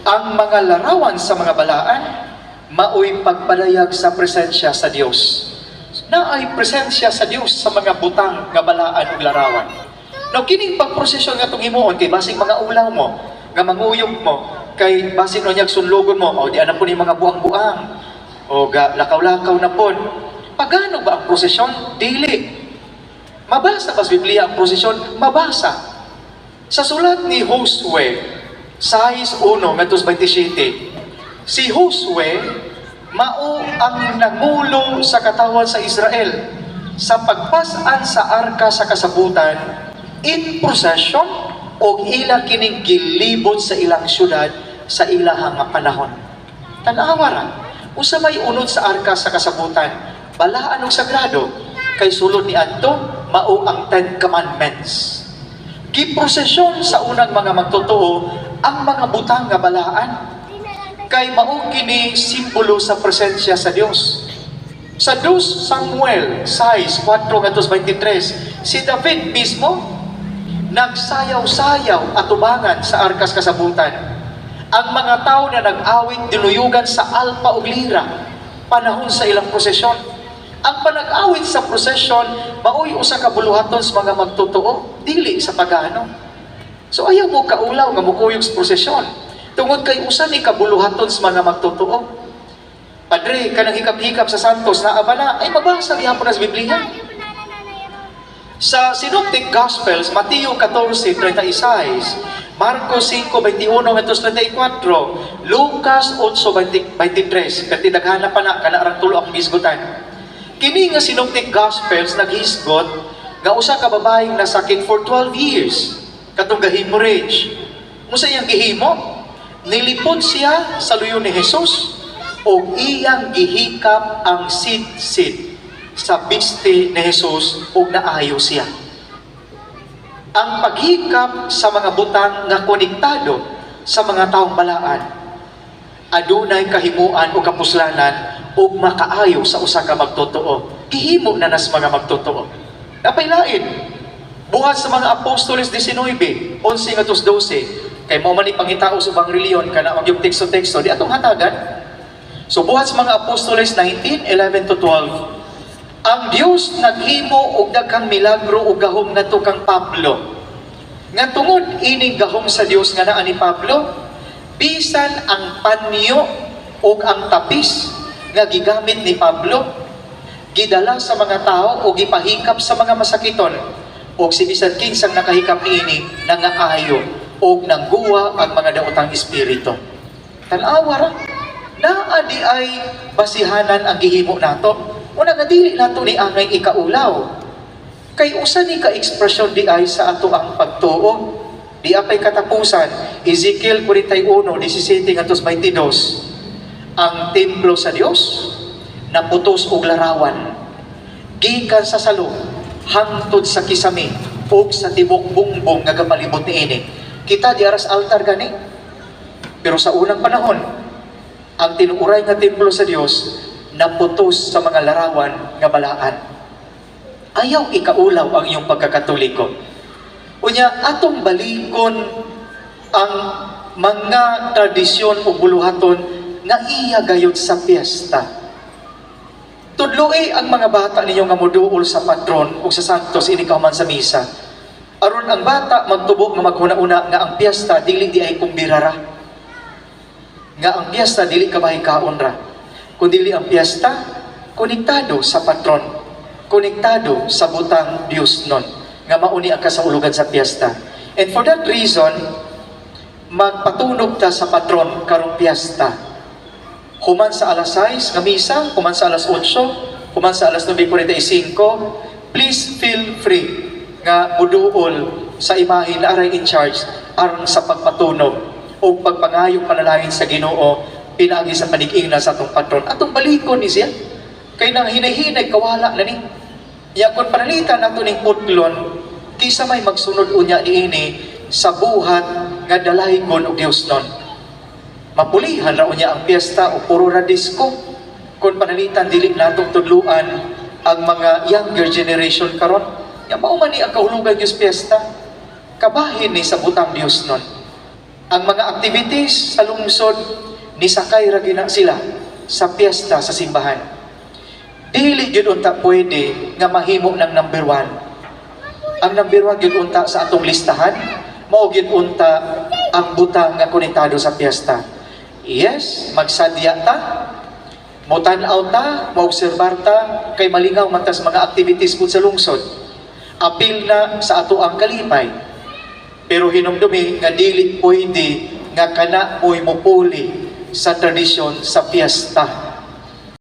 Ang mga larawan sa mga balaan maoy pagpadayag sa presensya sa Dios. Naay presensya sa Dios sa mga butang nga balaan ug larawan. Now, kining pagprosesyon nga atong himuon kay basig mga ulaw mo, nga manguyog mo, kay basig no niyag sunlogon mo, o di ana po ni mga buang-buang, o ga lakaw-lakaw na po. Pagano ba ang prosesyon? Dili. Mabasa ba sa Biblia ang prosesyon? Mabasa. Sa sulat ni Josue, 6:1 ngadto 27, si Josue mao ang nangulo sa katawan sa Israel sa pagpasan sa arka sa kasabutan in procession og ila kining gilibot sa ilang syudad sa ilahang nga panahon. Tan-awa ra, usa may unod sa arka sa kasabutan, balaan og sagrado, kay sulod ni adto mao ang Ten Commandments. Giprosesyon sa unang mga magtotoo ang mga butang nga balaan kay mao kini simbolo sa presensya sa Dios. Sa 2 Samuel 6:4 ngadto 23, si David mismo nagsayaw-sayaw atubangan sa arkas kasabutan. Ang mga tao na nag-awit dinuyugan sa alpa ug lira panahon sa ilang prosesyon. Ang panag-awit sa prosesyon maoy usa ka buluhaton sa mga magtotoo, dili sa pagano. So ayaw mo kaulaw nga mukuyog sa prosesyon tungod kay usa ni kabuluhaton sa mga magtotoo. Padre, kanang hikap-hikap sa Santos na abala ay mabasa gihapon na sa Biblia. Sa Synoptic Gospels, Mateo 14:36, Marcos 5:21 ngadto 34, Lucas 8:23, kati daghana pa na, kana rang tulo akong gisgutan. Kini nga Synoptic Gospels naghisgot nga usa ka babaeng nasakit for 12 years, katong ga-hemorrhage. Unsa iyang gihimo? Nilipod siya sa luyo ni Jesus ug iyang gihikap ang sidsid sa biste ni Jesus ug naayo siya. Ang paghikap sa mga butang nga konektado sa mga taong balaan adunay kahimuan o kapuslanan ug makaayo sa usa ka magtotoo. Gihimo na nas mga magtotoo. Napaylain. Buhat sa mga Apostoles 19, 11 ngadto 12, kay mao man ni pangitao sa ubang reliyon kana magyug teksto-teksto di atong hatagan. So buhat sa mga Apostoles 19, 11 to 12, ang Dios naghimo og daghang milagro ug gahom ngadto kang Pablo. Nga tungod ining gahom sa Dios nga naa ni Pablo, bisan ang panyo ug ang tapis nga gigamit ni Pablo, gidala sa mga tao o gipahikap sa mga masakiton og si bisan kinsang nakahikap niini nangaayo og nangguwa ang mga daotang espiritu. Tan-awa ra, naa di ay basihanan ang gihimo nato. Una nga dili nato ni angay ikaulaw. Kay usa ni ka ekspresyon di ay sa ato ang pagtuo. Di apay katapusan, Ezekiel 41:17 ngadto 22. Ang templo sa Dios naputos og larawan. Gikan sa salo hangtod sa kisami ug sa tibok bungbong nga gapalibot niini. Kita di aras altar gani. Pero sa unang panahon, ang tinuuray nga templo sa Dios naputos sa mga larawan nga balaan. Ayaw ikaulaw ang iyong pagkakatoliko. Unya, atong balikon ang mga tradisyon o buluhaton nga iya gayud sa piyesta. Tudloi ang mga bata ninyo nga moduol sa patron o sa santos ini man sa misa. Aron ang bata magtubo nga maghuna-una nga ang piyesta dili di ay kumbirara. Nga ang piyesta dili kabahi kaon ra. Kundi ang piyesta konektado sa patron, konektado sa butang Dios nun, nga mauni ang kasaulugan sa piyesta. And for that reason, magpatunog ta sa patron karong piyesta. Human sa alas 6 nga misa, human sa alas 8, human sa alas 9:45, please feel free nga muduol sa imahe na aray in charge aron sa pagpatunog o pagpangayo panalangin sa Ginoo pinaagi sa panig-ingna sa atong patron. Atong balikon ni siya. Kay nang hinay-hinay kawala na ni. Ya kon panalitan nato ning putlon, kisa may magsunod unya niini sa buhat nga dalaygon og Dios nun. Mapulihan ra unya ang piyesta o puro ra disco. Kung panalitan dili natong tudluan ang mga younger generation karon. Ya mao man ni ang kahulugan Dios piyesta. Kabahin ni sa butang Dios nun. Ang mga activities sa lungsod, nisakay ra gina sila sa piyesta sa simbahan. Dili gyud unta pwede nga mahimo ng number one. Ang number one gyud unta sa atong listahan, mao gyud unta ang butang nga konektado sa piyesta. Yes, magsadya ta, motan-aw ta, moobserbar ta, kay malingaw man ta sa mga activities pud sa lungsod. Apil na sa ato ang kalipay. Pero hinumdumi nga dili pwede nga kana mo'y mupuli sa tradisyon sa piyesta.